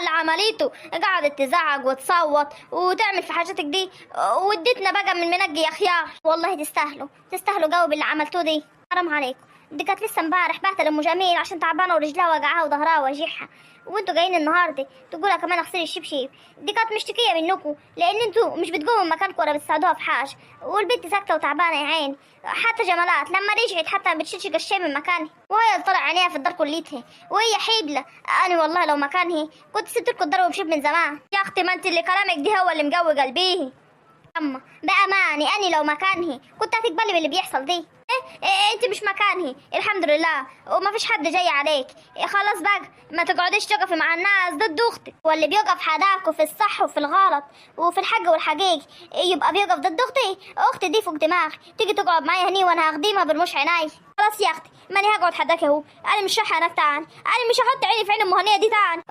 اللي عمليته، قعدت تزعق وتصوت وتعمل في حاجاتك دي، واديتنا بقى من منجي يا خيار. والله تستاهلوا، تستاهلوا قوي باللي عملتوه دي. حرام عليكم، دي كانت لسه امبارح بعت لام جميل عشان تعبانة ورجلها وجعها وظهرها وجعها، وانتوا جايين النهارده تقولها كمان اغسلي الشبشب. دي كانت مشتكيه منكم لان انتوا مش بتقوموا من مكانكم ولا بتساعدوها في حاجة، والبنت ساكته وتعبانه يا عيني. حتى جمالات لما رجعت حتى ما بتشيلش قشيه من مكانها، وهي طلع عينيها في الدار كليتها وهي حيبله. انا والله لو مكانها كنت سبت لكم الدار ومشيت من زمان. يا اختي ما انت اللي كلامك دي هو اللي مقوي قلبية. اما باماني اني لو مكانهي كنت هتقبلي باللي بيحصل دي. إيه انت مش مكانهي الحمد لله، وما فيش حد جاي عليك. إيه خلاص بقى ما تقعديش تقفي مع الناس ضد اختك، واللي بيقف حداك في الصح وفي الغلط وفي الحق والحقيق يبقى بيقف ضد اختي. اختي دي فوق دماغي، تيجي تقعد معايا هني وانا هخدمها برموش عيناي. خلاص يا اختي ماني هقعد حداك اهو، انا مش رايحة هناك تاني، انا مش هحط عيني في عين ام هنيه دي تاني.